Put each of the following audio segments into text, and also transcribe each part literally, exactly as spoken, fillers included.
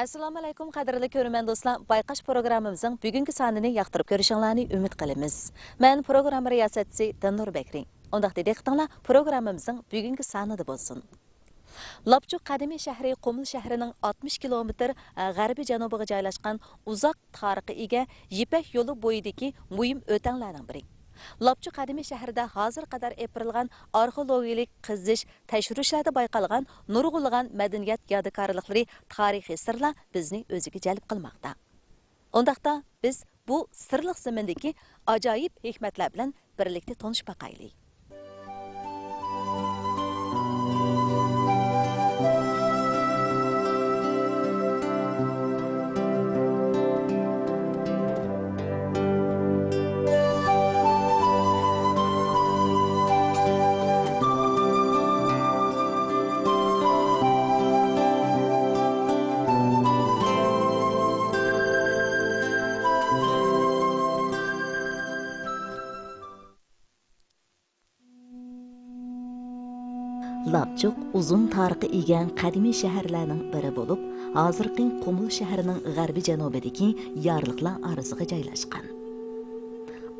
ئەسسالامۇئەلەيكۇم، قەدىرلىك كۆرۈرمەن دوستلار، بايقاش پروگراممىمىزنىڭ بۈگۈنكى سانىنى ياقتۇرۇپ كۆرۈشۈڭلارنى ئۈمىد قىلىمىز. مەن پروگرامما رىياسەتچىسى دىلنۇر بەكرى. ئۇنداقتا دىققىتىڭلار پروگراممىمىزنىڭ بۈگۈنكى سانىدا بولسۇن. لاپچۇق قەدىمىي شەھىرى قۇمۇل شەھىرىنىڭ ئاتمىش كىلومېتىر، ئە، غەربىي جەنۇبىغا جايلاشقان ئۇزاق تارىخقا ئىگە يىپەك يولى بويىدىكى مۇھىم ئۆتەڭلەرنىڭ بىرى. لاپچۇق قەدىمىي شەھىرىدە ھازىرغا قەدەر ئېلىپ بېرىلغان ئارخېئولوگىيەلىك قېزىش، تەكشۈرۈشلەردە بايقالغان نۇرغۇنلىغان مەدەنىيەت يادىكارلىقلىرى، تارىخىي سىرلار بىزنى ئۆزىگە جەلپ قىلماقتا. ئۇنداقتا بىز بۇ سىرلىق زېمىندىكى ئاجايىپ ھېكمەتلەر بىلەن بىرلىكتە تونۇشۇپ باقايلى. لاپچۇق ئۇزۇن تارىخقا ئىگە قەدىمىي شەھەرلەرنىڭ بىرى بولۇپ، ھازىرقى قۇمۇل شەھىرىنىڭ غەربىي جەنۇبىدىكى يارلىقلار ئارىسىغا جايلاشقان.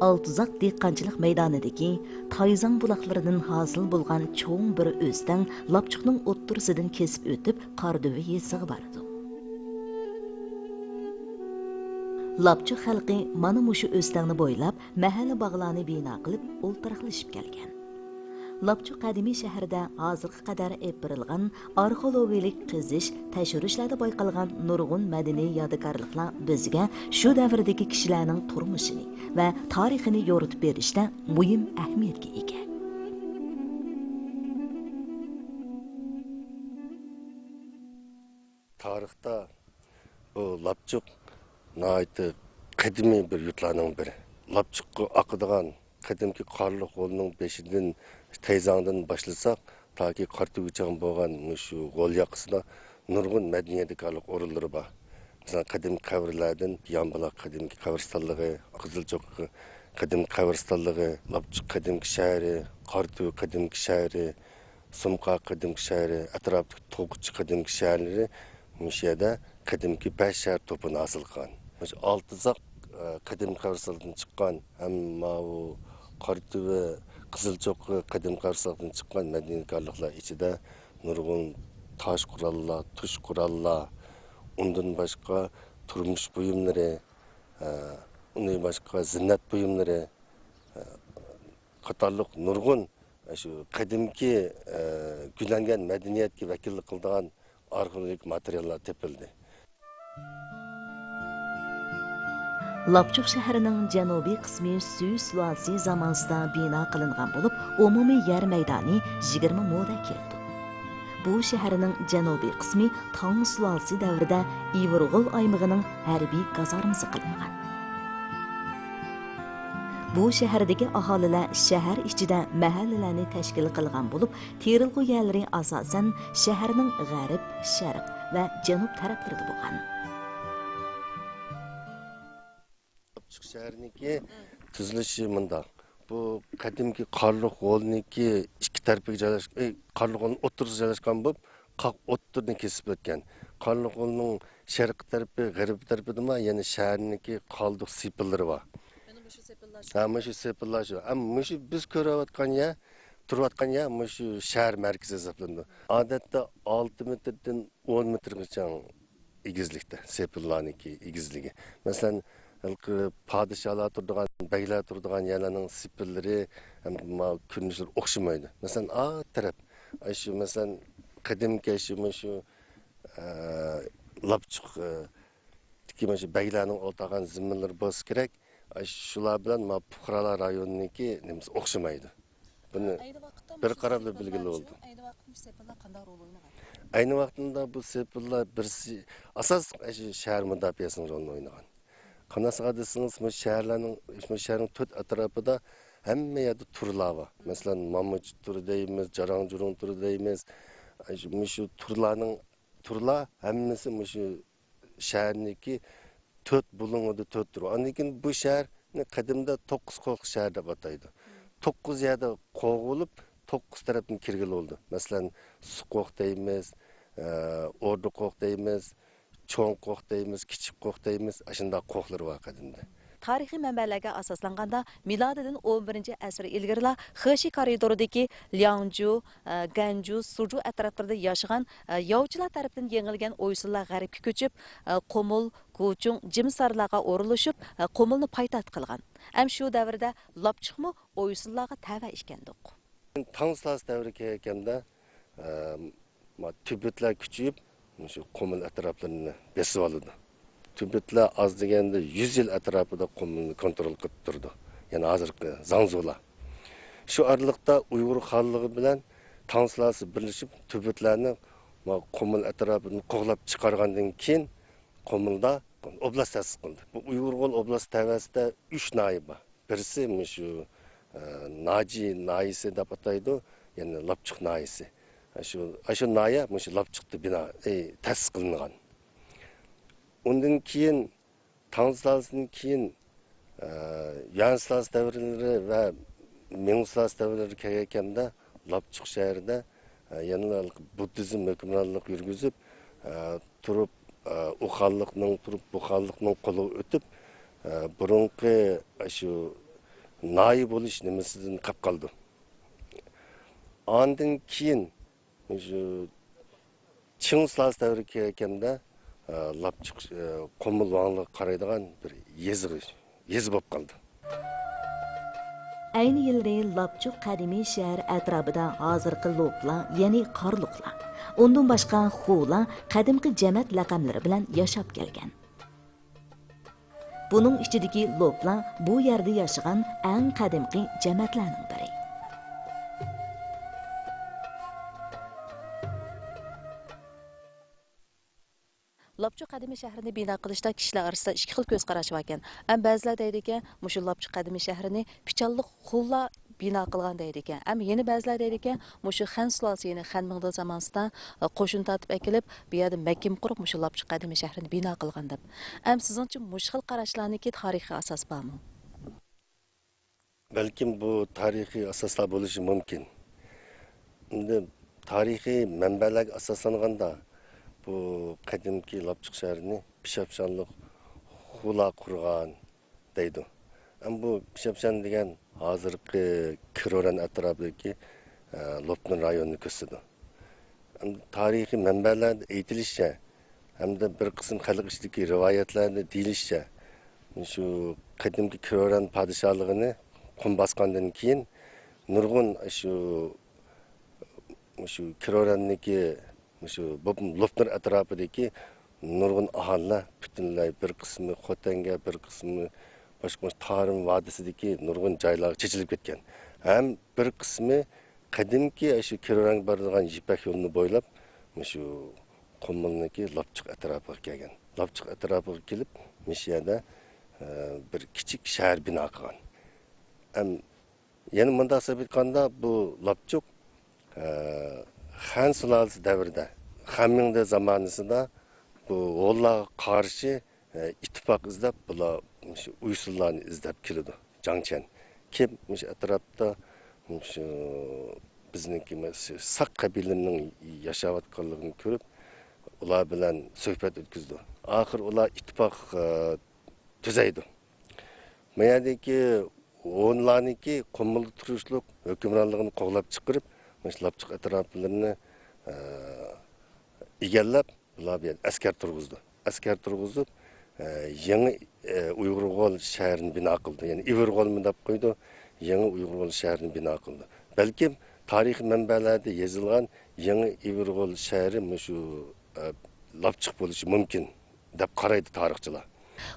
ئالتۇزاق دېھقانچىلىق مەيدانىدىكى تايزاڭ بۇلاقلىرىدىن ھاسىل بولغان چوڭ بىر ئۆستەڭ لاپچۇقنىڭ ئوتتۇرىسىدىن كېسىپ ئۆتۈپ، قارادۆۋە يېزىسىغا بارىدۇ. لاپچۇق خەلقى مانا مۇشۇ ئۆستەڭنى بويلاپ، مەھەللە باغلارنى بىنا قىلىپ ئولتۇراقلىشىپ كەلگەن. لاپچۇق قەدىمىي شەھىرىدە ھازىرغا قەدەر ئېلىپ بېرىلغان ئارخېئولوگىيەلىك قېزىش، تەكشۈرۈشلەردە بايقالغان نۇرغۇن مەدەنىي يادىكارلىقلار بىزگە شۇ دەۋردىكى كىشىلەرنىڭ تۇرمۇشىنى ۋە تارىخىنى يورۇتۇپ بېرىشتە مۇھىم ئەھمىيەتكە ئىگە. تارىختا بۇ لاپچۇق ناھايىتى قەدىمىي بىر يۇرتلارنىڭ بىرى. لاپچۇققا ئاقىدىغان قەدىمكى قارلۇق ھۆلنىڭ بېشىدىن، تەيزاڭدىن باشلىساق، تاكى قاراتۆگىچە بولغان مۇشۇ ھۆل ياقىسىدا نۇرغۇن مەدەنىي يادىكارلىق ئورۇنلىرى بار. مەسىلەن، قەدىمكى قەبرىلەردىن يامبۇلاق قەدىمكى قەبرىستانلىقى، قىزىلچوققا قەدىمكى قەبرىستانلىقى، لاپچۇق قەدىمكى شەھىرى، قاراتۆگە قەدىمكى شەھىرى، سۇمقا قەدىمكى شەھىرى، ئەتراپتىكى توغقۇچى قەدىمكى شەھەرلىرى مۇشۇ يەردە قەدىمكى بەش شەھەر توپىنى ھاسىل قىلغان. مۇشۇ ئالتە ئۇزاق، ئە، قەدىمكى قەبرىستانلىقتىن چىققان ھەم ماۋۇ قاراتۆبە، قىزىلچوققا قەدىمكى قەبرىستانلىقتىن چىققان مەدەنىي يادىكارلىقلار ئىچىدە نۇرغۇن تاش قوراللار، تۇش قوراللار، ئۇندىن باشقا تۇرمۇش بۇيۇملىرى، ئە، ئۇندىن باشقا زىننەت بۇيۇملىرى، ئە، قاتارلىق نۇرغۇن شۇ قەدىمكى، ئە، گۈللەنگەن مەدەنىيەتكە ۋەكىللىك قىلىدىغان ئارخېئولوگىك ماتېرىياللار تېپىلدى. لاپچۇق شەھىرىنىڭ جەنۇبىي قىسمى سۈ سۇلالىسى زامانىسىدا بىنا قىلىنغان بولۇپ، ئومۇمىي يەر مەيدانى يىگىرمە مو دە كېلىدۇ. بۇ شەھەرنىڭ جەنۇبىي قىسمى تاڭ سۇلالىسى دەۋرىدە ئىۋىرغول ئايمىقىنىڭ ھەربىي گازارمىسى قىلىنغان. بۇ شەھەردىكى ئاھالىلەر شەھەر ئىچىدە مەھەللىلەرنى تەشكىل قىلغان بولۇپ، تېرىلغۇ يەرلىرى ئاساسەن شەھەرنىڭ غەرب، شەرق ۋە جەنۇب تەرەپلىرىدە بولغان. ئاپچىق شەھىرىنىڭكى تۈزۈلۈشى مۇنداق. بۇ قەدىمكى قارلۇق ھولنىڭكى ئىككى تەرىپىگە جايلاشقان، قارلۇق ھولنىڭ ئوتتۇرىسىدا جايلاشقان بولۇپ، قاق ئوتتۇرىدىن كېسىپ ئۆتكەن. قارلۇق ھولنىڭ شەرقىي تەرىپى، غەربىي تەرىپىدىمۇ يەنە شەھەرنىڭكى قالدۇق سېپىللىرى بار. يەنە مۇشۇ سېپىللار شۇ. ھە، مۇشۇ سېپىللار شۇ. ئەمما مۇشۇ بىز كۆرۈۋاتقان يەر، تۇرۇۋاتقان يەر مۇشۇ شەھەر مەركىزى ھېسابلىنىدۇ. ئادەتتە ئالتە مېتىردىن ئون مېتىرغىچە ئېگىزلىكتە سېپىللارنىڭكى ئېگىزلىكى. مەسىلەن، ھېلىقى پادىشاھلار تۇرىدىغان، بەگلەر تۇرىدىغان يەرلەرنىڭ سېپىللىرى ھەم ما كۆرۈنۈشلىرى ئوخشىمايدۇ. مەسىلەن، ئا تەرەپ، ئاشۇ مەسىلەن، قەدىمكى ئاشۇ، مۇشۇ، ئە، لاپچۇق، ئە، تىكى مۇشۇ بەگلەرنىڭ ئولتۇرغان زېمىنلىرى بولسا كېرەك، ئاشۇ شۇلار بىلەن ما پۇقرالار رايونىنىڭكى نېمىسى ئوخشىمايدۇ. بۇنى ئەينى ۋاقىتتا بىر مۇشۇ قاراشلا سېپىللار بىلگىلى ئۈچۈن، بولىدۇ. ئەينى ۋاقىتتا مۇشۇ سېپىللار قانداق رول ئوينىغان؟ ئەينى ۋاقتىدا بۇ سېپىللار بىرسى، ئاساسلىق ئاشۇ شەھەر مۇداپىئەسىنىڭ رولىنى ئوينىغان. قانداقسىغا دېسىڭىز، مۇشۇ شەھەرلەرنىڭ، مۇشۇ شەھەرنىڭ تۆت ئەتراپىدا ھەممە يەردە تورلار بار. مەسىلەن، مامۇچ تورى دەيمىز، جاراڭ جۇرۇڭ تورى دەيمىز. ئاشۇ، مۇشۇ تورلارنىڭ، تورلار ھەممىسى مۇشۇ شەھەرنىڭكى تۆت بۇلۇڭىدا تۆت تور. ئاندىن كېيىن بۇ شەھەرنى قەدىمدە توققۇز قوق شەھەر دەپ ئاتايدۇ. توققۇز يەردە قوغ بولۇپ، توققۇز تەرەپتىن كىرگىلى بولىدۇ. مەسىلەن، سۇقوق دەيمىز، ئە، ئوردىقوق دەيمىز، چوڭ قوق دەيمىز، كىچىك قوق دەيمىز، ئاشۇنداق قوقلىرى بار قەدىمدە. تارىخىي مەنبەلەرگە ئاساسلانغاندا، مىلادىدىن ئون بىرىنچى ئەسىر ئىلگىرىلا خېشى كارىدورىدىكى لياڭجۇ، ئە، گەنجۇ، سۇجۇ ئەتراپلىرىدا ياشىغان، ئە، ياۋچىلار تەرىپىدىن يېڭىلگەن ئويسۇنلار غەربكە كۆچۈپ، ئە، قۇمۇل، گۇچۇڭ، جىمسارلارغا ئورۇنلىشىپ، ئە، قۇمۇلنى پايتەخت قىلغان. ھەم شۇ دەۋردە لاپچۇقمۇ ئويسۇنلارغا تەۋە ئىكەندۇق. تاڭ سۇلالىسى دەۋرىگە كەلگەندە، ئە، ما-، تۈبۈتلەر كۈچىيىپ، مۇشۇ قۇمۇل ئەتراپلىرىنى بېسىۋالىدۇ. تۈبۈتلەر ئاز دېگەندە يۈز يىل ئەتراپىدا قۇمۇلنى كونترول قىلىپ تۇرىدۇ. يەنى ھازىرقى زاڭزۇلار. شۇ ئارىلىقتا ئۇيغۇر خانلىقى بىلەن تاڭ سۇلالىسى بىرلىشىپ، تۈبۈتلەرنى ما-، قۇمۇل ئەتراپىدىن قوغلاپ چىقارغاندىن كېيىن، قۇمۇلدا ئوبلاست تەسىس قىلدى. بۇ ئۇيغۇرغول ئوبلاستى تەۋەسىدە ئۈچ ناھىيە بار. بىرسى مۇشۇ، ئە، ناجى ناھىيەسى دەپ ئاتايدۇ، يەنى لاپچۇق ناھىيەسى. شۇ، شۇ ناھىيە مۇشۇ لاپچۇقتا بىنا، ئى، تەسىس قىلىنغان. ئۇندىن كېيىن، تاڭ سۇلالىسىدىن كېيىن، ئە، يۈەن سۇلالىسى دەۋرلىرى ۋە مىڭ سۇلالىسى دەۋرلىرى كەلگەندە، لاپچۇق شەھىرىدە، ئە، يەنىلا بۇددىزم ھۆكۈمرانلىق يۈرگۈزۈپ، ئە، تۇرۇپ، ئە، ئۇ خانلىقنىڭ تۇرۇپ، بۇ خانلىقنىڭ قولىغا ئۆتۈپ، ئە، بۇرۇنقى شۇ ناھىيە بولۇش نېمىسىدىن قاپ قالىدۇ. ئاندىن كېيىن شۇ چىڭ سۇلالىسى دەۋرىگە كەلگەندە، ئە، لاپچۇق، ئە، قۇمۇل ۋاڭلىغا قارايدىغان بىر يېزىغا، يېزا بولۇپ قالدى. ئەينى يىللىرى لاپچۇق قەدىمىي شەھەر ئەتراپىدا ھازىرقى لوپلار، يەنى قارلۇقلار، ئۇندىن باشقا خۇلار قەدىمكى جەمەت لەقەملىرى بىلەن ياشاپ كەلگەن. بۇنىڭ ئىچىدىكى لوپلار بۇ يەردە ياشىغان ئەڭ قەدىمكى جەمەتلەرنىڭ بىرى. لاپچۇق قەدىمىي شەھىرىنى بىنا قىلىشتا كىشىلەر ئارىسىدا ئىككى خىل كۆز قاراش باركەن. ئەم، بەزىلەر دەيدىكەن، مۇشۇ لاپچۇق قەدىمىي شەھىرىنى پىچانلىق خۇللار بىنا قىلغان دەيدىكەن. ئەم، يەنە بەزىلەر دەيدىكەن، مۇشۇ خەن سۇلالىسى، يەنى خەن مىڭدېڭ زامانىسىدا، ئە، قوشۇن تارتىپ ئەكېلىپ، بۇ يەردە مەككىمۇ قۇرۇپ، مۇشۇ لاپچۇق قەدىمىي شەھىرىنى بىنا قىلغان دەپ. ئەم، سىزنىڭچە مۇشۇ خىل قاراشلارنىڭكى تارىخىي ئاساسى بارمۇ؟ بەلكىم بۇ تارىخىي ئاساسلار بولۇشى مۇمكىن. ئەمدى تارىخىي مەنبەلەرگە ئاساسلانغاندا، بۇ قەدىمكى لاپچۇق شەھىرىنى پىشاپشانلىق خۇلار قۇرغان دەيدۇ. ئەمما بۇ پىشاپشان دېگەن ھازىرقى كىروران ئەتراپىدىكى، ئە، لوپنۇر رايونىنى كۆرسىتىدۇ. ئەمدى تارىخىي مەنبەلەردە ئېيتىلىشىچە، ھەمدە بىر قىسىم خەلق ئىچىدىكى رىۋايەتلەردە دېيىلىشىچە، شۇ قەدىمكى كىروران پادىشاھلىقىنى قۇم باسقاندىن كېيىن، نۇرغۇن شۇ، شۇ كىروراننىكى، شۇ بولۇپمۇ لوپنۇر ئەتراپىدىكى نۇرغۇن ئاھالىلەر پۈتۈنلەي بىر قىسمى خوتەنگە، بىر قىسمى باشقا تارىم ۋادىسىدىكى نۇرغۇن جايلارغا چېچىلىپ كەتكەن. ھەم بىر قىسمى قەدىمكى شۇ كىرورانغا بارىدىغان يىپەك يولىنى بويلاپ، مۇشۇ قۇمۇلنىڭكى لاپچۇق ئەتراپىغا كەلگەن. لاپچۇق ئەتراپىغا كېلىپ، مۇشۇ يەردە، ئە، بىر كىچىك شەھەر بىنا قىلغان. ئەم، يەنە مۇنداق قىلىپ ئېيتقاندا، بۇ لاپچۇق، ئە، خەن سۇلالىسى دەۋرىدە، خەن مىڭدېڭ زامانىسىدا بۇ ھونلارغا قارشى ئىتتىپاق ئىزدەپ، بۇلار مۇشۇ ئۇيسۇنلارنى ئىزدەپ كېلىدۇ، جاڭچەن. كېلىپ مۇشۇ ئەتراپتا مۇشۇ بىزنىڭكى مۇشۇ ساق قەبىلىنىڭ ياشاۋاتقانلىقىنى كۆرۈپ، ئۇلار بىلەن سۆھبەت ئۆتكۈزىدۇ. ئاخىر ئۇلار ئىتتىپاق، ئە، تۈزەيدۇ. ما يەردىكى ھونلارنىڭكى قۇمۇلدا تۇرۇشلۇق ھۆكۈمرانلىقىنى قوغلاپ چىقىرىپ، مۇشۇ لاپچۇق ئەتراپلىرىنى، ئە، ئىگىلەپ، بۇلار بۇ يەردە ئەسكەر تۇرغۇزدى. ئەسكەر تۇرغۇزۇپ، ئە، يېڭى، ئە، ئۇيغۇرغول شەھىرىنى بىنا قىلدى. يەنى ئىۋىرغولمۇ دەپ قويىدۇ، يېڭى ئۇيغۇرغول شەھىرىنى بىنا قىلدى. بەلكىم تارىخىي مەنبەلەردە يېزىلغان يېڭى ئىۋىرغول شەھىرى مۇشۇ، ئە، لاپچۇق بولۇشى مۇمكىن دەپ قارايدۇ تارىخچىلار.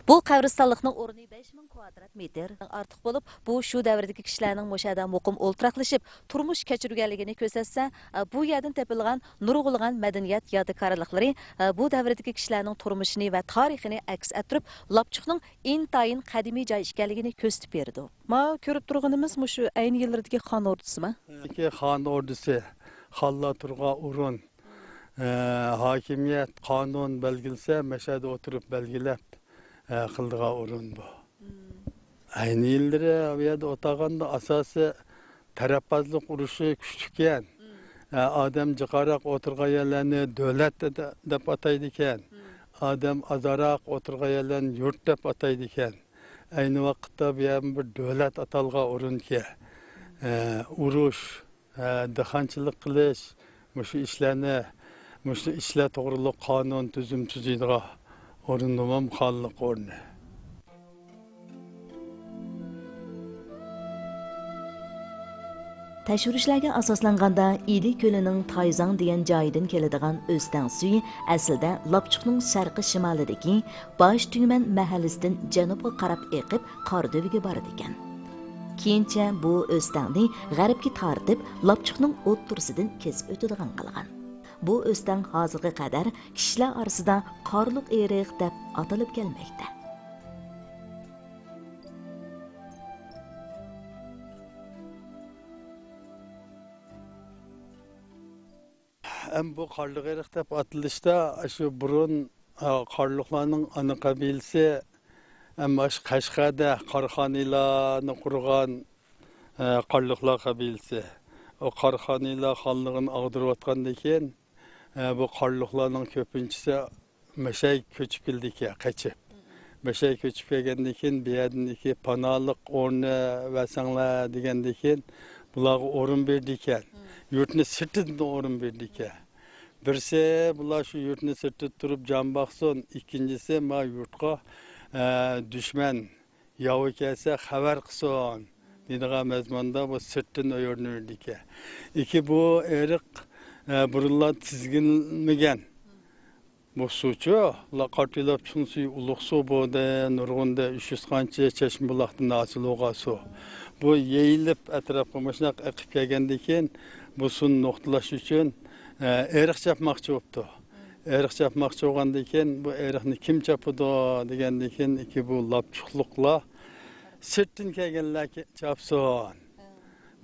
بۇ قەبرىستانلىقنىڭ ئورنى بەش مىڭ كۋادرات مېتىر ئارتۇق بولۇپ، بۇ شۇ دەۋردىكى كىشىلەرنىڭ مۇشۇ يەردە مۇقىم ئولتۇراقلىشىپ، تۇرمۇش كەچۈرگەنلىكىنى كۆرسەتسە، بۇ يەردىن تېپىلغان نۇرغۇنلىغان مەدەنىيەت يادىكارلىقلىرى بۇ دەۋردىكى كىشىلەرنىڭ تۇرمۇشىنى ۋە تارىخىنى ئەكس ئەتتۈرۈپ، لاپچۇقنىڭ ئىنتايىن قەدىمىي جاي ئىكەنلىكىنى كۆرسىتىپ بېرىدۇ. ما كۆرۈپ تۇرغىنىمىز مۇشۇ ئەينى يىللىرىدىكى خان ئوردىسىما؟ خان ئوردىسى، خانلار تۇرغان ئورۇن. ئە، ھاكىمىيەت، قانۇن بەلگىلىسە، مەشەدە ئولتۇرۇپ بەلگىلەپ، ئە، قىلىدىغان ئورۇن بۇ. ئەينى يىللىرى ئۇ يەردە ئولتۇرغاندا ئاساسىي تەرەپبازلىق ئۇرۇشى كۈچلۈككەن. ئە، ئادەم جىقاراق ئولتۇرغان يەرلەرنى دۆلەت دە-، دەپ ئاتايدىكەن. ئادەم ئازراق ئولتۇرغان يەرلەرنى يۇرت دەپ ئاتايدىكەن. ئەينى ۋاقىتتا بۇ يەرمۇ بىر دۆلەت ئاتالغان ئورۇنكەن. ئە، ئۇرۇش، ئە، دېھقانچىلىق قىلىش، مۇشۇ ئىشلارنى، مۇشۇ ئىشلار توغرۇلۇق قانۇن تۈزۈم تۈزىدىغان ئورۇندىمۇ خانلىق ئورنى. تەكشۈرۈشلەرگە ئاساسلانغاندا، ئىلى كۆلىنىڭ تايزاڭ دېگەن جايىدىن كېلىدىغان ئۆستەڭ سۈيى ئەسلىدە لاپچۇقنىڭ شەرقىي شىمالىدىكى باش تۈگمەن مەھەللىسىدىن جەنۇبقا قاراپ ئېقىپ، قارادۆۋىگە بارىدىكەن. كېيىنچە بۇ ئۆستەڭنى غەربكە تارتىپ، لاپچۇقنىڭ ئوتتۇرىسىدىن كېسىپ ئۆتىدىغان قىلغان. بۇ ئۆستەڭ ھازىرغا قەدەر كىشىلەر ئارىسىدا قارلۇق ئېرىق دەپ ئاتىلىپ كەلمەكتە. ئەمما بۇ قارلۇق ئېرىق دەپ ئاتىلىشتا، ئاشۇ بۇرۇن، ئا، قارلۇقلارنىڭ ئانا قەبىلىسى، ئەمما ئاشۇ قەشقەردە قاراخانىيلارنى قۇرغان، ئا، قارلۇقلار قەبىلىسى. ئۇ قاراخانىيلار خانلىقىنى ئاغدۇرۇۋاتقاندىن كېيىن، ئا، بۇ قارلۇقلارنىڭ كۆپىنچىسى مەشەگە كۆچۈپ كېلىدىكەن، قېچىپ. مەشەگە كۆچۈپ كەلگەندىن كېيىن، بۇ يەردىن ئىكى پاناھلىق ئورنى بەرسەڭلار دېگەندىن كېيىن، بۇلارغا ئورۇن بېرىدىكەن. يۇرتنى سىرتىدىن ئورۇن بېرىدىكەن. بىرسى، بۇلار شۇ يۇرتنى سىرتىدا تۇرۇپ جان باقسۇن. ئىككىنچىسى، ما يۇرتقا، ئە، دۈشمەن، ياۋا كەلسە خەۋەر قىلسۇن دەيدىغان مەزمۇندا بۇ سىرتتىن ئورۇن بېرىدىكەن. ئىكى بۇ ئېرىق، ئە، بۇرۇنلار تىزگىنلىمىگەن. بۇ سۇچۇ، لا-، قارتۆۋە لاپچۇقنىڭ سۈيى ئۇلۇغ سۇ بولدى، نۇرغۇندا ئۈچ يۈز قانچە چەشمە بۇلاقتىن ھاسىل بولغان سۇ. بۇ يېيىلىپ ئەتراپقا مۇشۇنداق ئېقىپ كەلگەندىن كېيىن، بۇ سۇنى نۇقتىلاش ئۈچۈن، ئە، ئېرىق چاپماقچى بوپتۇ. ئېرىق چاپماقچى بولغاندىن كېيىن، بۇ ئېرىقنى كىم چاپىدۇ دېگەندىن كېيىن، ئىكى بۇ لاپچۇقلۇقلار سىرتتىن كەلگەنلەر كە-، چاپسۇن.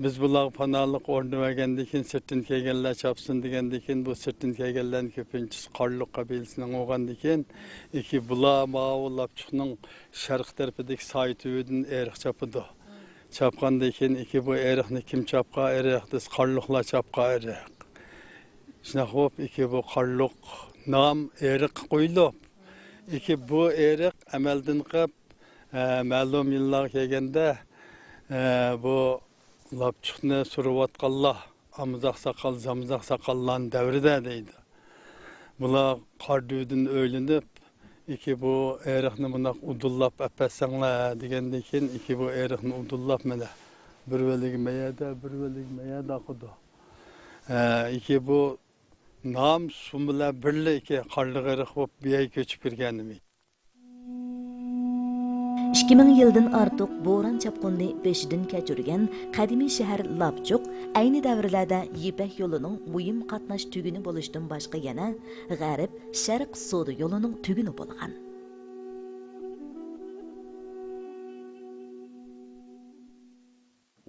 بىز بۇلارغا پاناھلىق ئورنىنى بەرگەندىن كېيىن، سىرتتىن كەلگەنلەر چاپسۇن دېگەندىن كېيىن، بۇ سىرتتىن كەلگەنلەرنىڭ كۆپىنچىسى قارلۇق قەبىلىسىنىڭ بولغاندىن كېيىن، ئىكى بۇلار ماۋۇ لاپچۇقنىڭ شەرقىي تەرىپىدىكى سايە تۈۋىدىن ئېرىق چاپىدۇ. چاپقاندىن كېيىن، ئىكى بۇ ئېرىقنى كىم چاپقان ئېرىق دېسە، قارلۇقلار چاپقان ئېرىق. شۇنداق بولۇپ، ئىكى بۇ قارلۇق نام ئېرىققا قويۇلۇپ، ئىكى بۇ ئېرىق ئەمەلدىن قېلىپ، ئە، مەلۇم يىللارغا كەلگەندە، ئە، بۇ لاپچۇقنى سۈرۈۋاتقانلار، ئامزاق ساقال، زامزاق ساقاللارنىڭ دەۋرىدە دەيدۇ. بۇلار قارادۆۋىدىن ئۆيلىنىپ، ئىكى بۇ ئېرىقنى مۇنداق ئۇدۇللاپ ئەپەتسەڭلار دېگەندىن كېيىن، ئىكى بۇ ئېرىقنى ئۇدۇللاپ مانا بىر بۆلىكى مەيەدە، بىر بۆلىكى مەيەدە ئاقىدۇ. ئە، ئىكى بۇ نام سۇ بىلەن بىرلىكى قارلىق ئېرىق بولۇپ، بۇ يەرگە كۆچۈپ كىرگەنمىكىن. ئىككى مىڭ يىلدىن ئارتۇق بوران-چاپقۇننى بېشىدىن كەچۈرگەن قەدىمىي شەھەر لاپچۇق ئەينى دەۋرلەردە يىپەك يولىنىڭ مۇھىم قاتناش تۈگۈنى بولۇشتىن باشقا، يەنە غەرب-شەرق سودا يولىنىڭ تۈگۈنى بولغان.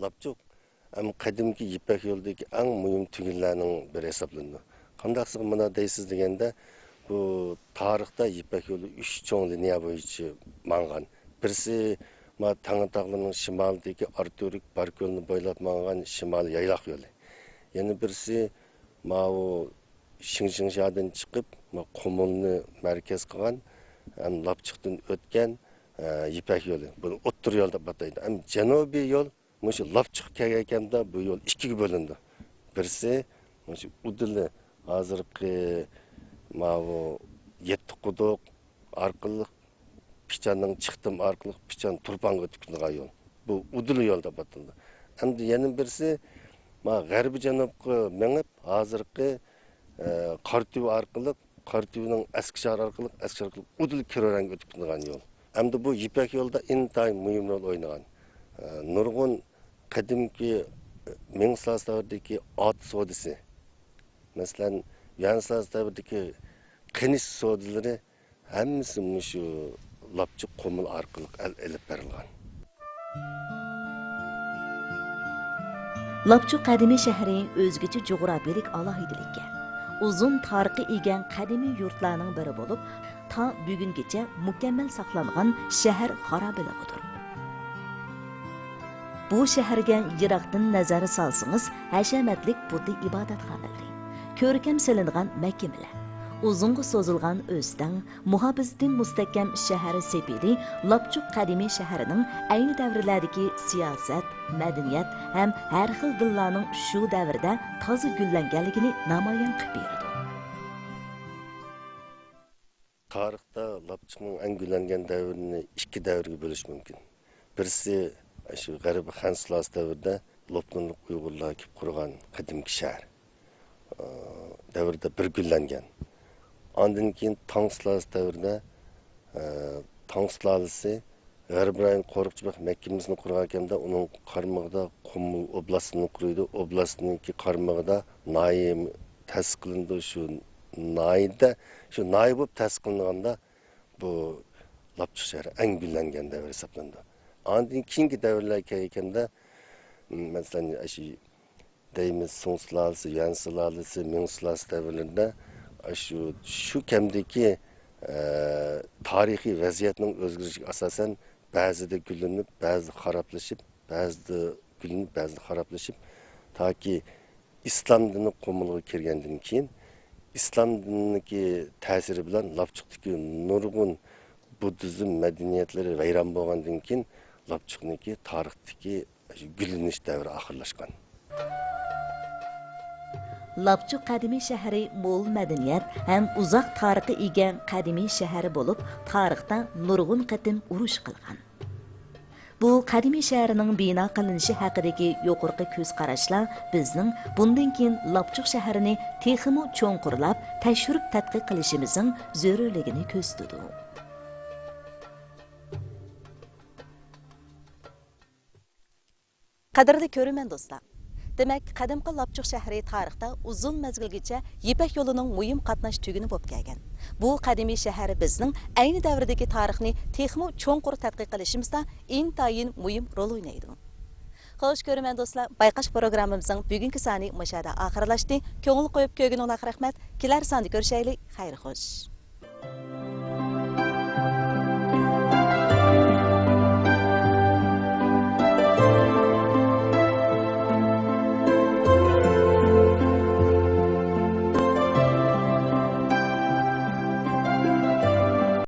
لاپچۇق ئەم قەدىمكى يىپەك يولىدىكى ئەڭ مۇھىم تۈگۈنلەرنىڭ بىرى ھېسابلىنىدۇ. قانداقسىغا مۇنداق دەيسىز دېگەندە، بۇ تارىختا يىپەك يولى ئۈچ چوڭ لىنىيە بويىچە ماڭغان. بىرسى، ما تەڭرىتاغلارنىڭ شىمالىدىكى ئاراتۈرك باركۆلنى بويلاپ ماڭغان شىمالىي يايلاق يولى. يەنە بىرسى، ماۋۇ شىڭشىڭشادىن چىقىپ، ما قۇمۇلنى مەركەز قىلغان، ھەم لاپچۇقتىن ئۆتكەن، ئە، يىپەك يولى. بۇنى ئوتتۇرا يول دەپ ئاتايدۇ. ھەم جەنۇبىي يول مۇشۇ لاپچۇق كەلگەن بۇ يول ئىككىگە بۆلۈنىدۇ. بىرسى مۇشۇ ئۇدۇلى ھازىرقى ماۋۇ يەتتە قۇدۇق ئارقىلىق پىچاننىڭ چىقتىم ئارقىلىق پىچان تۇرپانغا ئۆتۈپ كېتىدىغان يول. بۇ ئۇدۇلى يول دەپ ئاتىلىدۇ. ئەمدى يەنە بىرسى ما غەربىي جەنۇبقا مېڭىپ، ھازىرقى، ئە، قاراتۈۋە ئارقىلىق قاراتۈۋىنىڭ ئەسكىشار ئارقىلىق، ئەسكىشار ئارقىلىق ئۇدۇل كىرورانغا ئۆتۈپ كېتىدىغان يول. ئەمدى بۇ يىپەك يولىدا ئىنتايىن مۇھىم رول ئوينىغان. ئە، نۇرغۇن قەدىمكى، ئە، مىڭ ساز دەۋرىدىكى ئات سودىسى، مەسىلەن، يۈەن ساز دەۋرىدىكى قېنىش سودىلىرى ھەممىسى مۇشۇ لاپچۇق قۇمۇل ئارقىلىق ئەل-، ئېلىپ بېرىلغان. لاپچۇق قەدىمىي شەھىرى ئۆزگىچە جۇغراپىيەلىك ئالاھىدىلىككە، ئۇزۇن تارىخقا ئىگە قەدىمىي يۇرتلارنىڭ بىرى بولۇپ، تا بۈگۈنگىچە مۇكەممەل ساقلانغان شەھەر خارابىلىكىدۇر. بۇ شەھەرگە يىراقتىن نەزەر سالسىڭىز، ھەشەمەتلىك بۇددا ئىبادەتخانىلىرى، كۆركەم سېلىنغان مەھكىمىلەر، ئۇزۇنغا سوزۇلغان ئۆستەڭ، مۇھاپىزىتى مۇستەھكەم شەھەر سېپىلى لاپچۇق قەدىمىي شەھىرىنىڭ ئەينى دەۋرلەردىكى سىياسەت، مەدەنىيەت ھەم ھەر خىل دىنلارنىڭ شۇ دەۋردە تازا گۈللەنگەنلىكىنى نامايان قىلىپ بېرىدۇ. تارىختا لاپچۇقنىڭ ئەڭ گۈللەنگەن دەۋرىنى ئىككى دەۋرگە بۆلۈش مۇمكىن. بىرسى، شۇ غەربىي خەن سۇلالىسى دەۋرىدە لوپنۇرلۇق ئۇيغۇرلار كېلىپ قۇرغان قەدىمكى شەھەر، ئى، دەۋرىدە بىر گۈللەنگەن. ئاندىن كېيىن تاڭ سۇلالىسى دەۋرىدە، ئى، تاڭ سۇلالىسى غەربىي رايون قورۇقچى بەگ مەھكىمىسىنى قۇرغانكەندە، ئۇنىڭ قارمىقىدا قۇمۇل ئوبلاستىنى قۇرۇيدۇ. ئوبلاستنىڭكى قارمىقىدا ناھىيە تەسىس قىلىنىدۇ. شۇ ناھىيەدە، شۇ ناھىيە بولۇپ تەسىس قىلىنغاندا، بۇ لاپچۇق شەھىرى ئەڭ گۈللەنگەن دەۋر ھېسابلىنىدۇ. ئاندىن كېيىنكى دەۋرلەرگە كەلگەندە، م، مەسىلەن، ئاشۇ دەيمىز، سۇڭ سۇلالىسى، يۈەن سۇلالىسى، مىڭ سۇلالىسى دەۋرلىرىدە ئاشۇ شۇ كەمدىكى، ئە، تارىخىي ۋەزىيەتنىڭ ئۆزگىرىشىگە ئاساسەن، بەزىدە گۈللىنىپ، بەزىدە خارابلىشىپ، بەزىدە گۈللىنىپ، بەزىدە خارابلىشىپ، تاكى ئىسلام دىنى قۇمۇلغا كىرگەندىن كېيىن، ئىسلام دىنىنىڭكى تەسىرى بىلەن لاپچۇقتىكى نۇرغۇن بۇددىزم مەدەنىيەتلىرى ۋەيران بولغاندىن كېيىن، لاپچۇقنىڭكى تارىختىكى گۈللىنىش دەۋرى ئاخىرلاشقان. لاپچۇق قەدىمىي شەھىرى مول مەدەنىيەت ھەم ئۇزاق تارىخقا ئىگە قەدىمىي شەھەر بولۇپ، تارىختا نۇرغۇن قېتىم ئۇرۇش قىلغان. بۇ قەدىمىي شەھەرنىڭ بىنا قىلىنىشى ھەققىدىكى يۇقىرىقى كۆز قاراشلار بىزنىڭ بۇندىن كېيىن لاپچۇق شەھىرىنى تېخىمۇ چوڭقۇرلاپ، تەكشۈرۈپ تەتقىق قىلىشىمىزنىڭ زۆرۈرلۈكىنى كۆرسىتىدۇ. قەدىرلىك كۆرۈرمەن دوستلار! دېمەك، قەدىمكى لاپچۇق شەھىرى تارىختا ئۇزۇن مەزگىلگىچە يىپەك يولىنىڭ مۇھىم قاتناش تۈگۈنى بولۇپ كەلگەن. بۇ قەدىمىي شەھەر بىزنىڭ ئەينى دەۋردىكى تارىخنى تېخىمۇ چوڭقۇر تەتقىق قىلىشىمىزدا ئىنتايىن مۇھىم رول ئوينايدۇ. خوش، كۆرۈرمەن دوستلار، بايقاش پروگراممىمىزنىڭ بۈگۈنكى سانى مۇشۇ يەردە ئاخىرلاشتى. كۆڭۈل قويۇپ كۆرگىنىڭلارغا رەھمەت. كېلەر ساندا كۆرۈشەيلى. خەير خوش.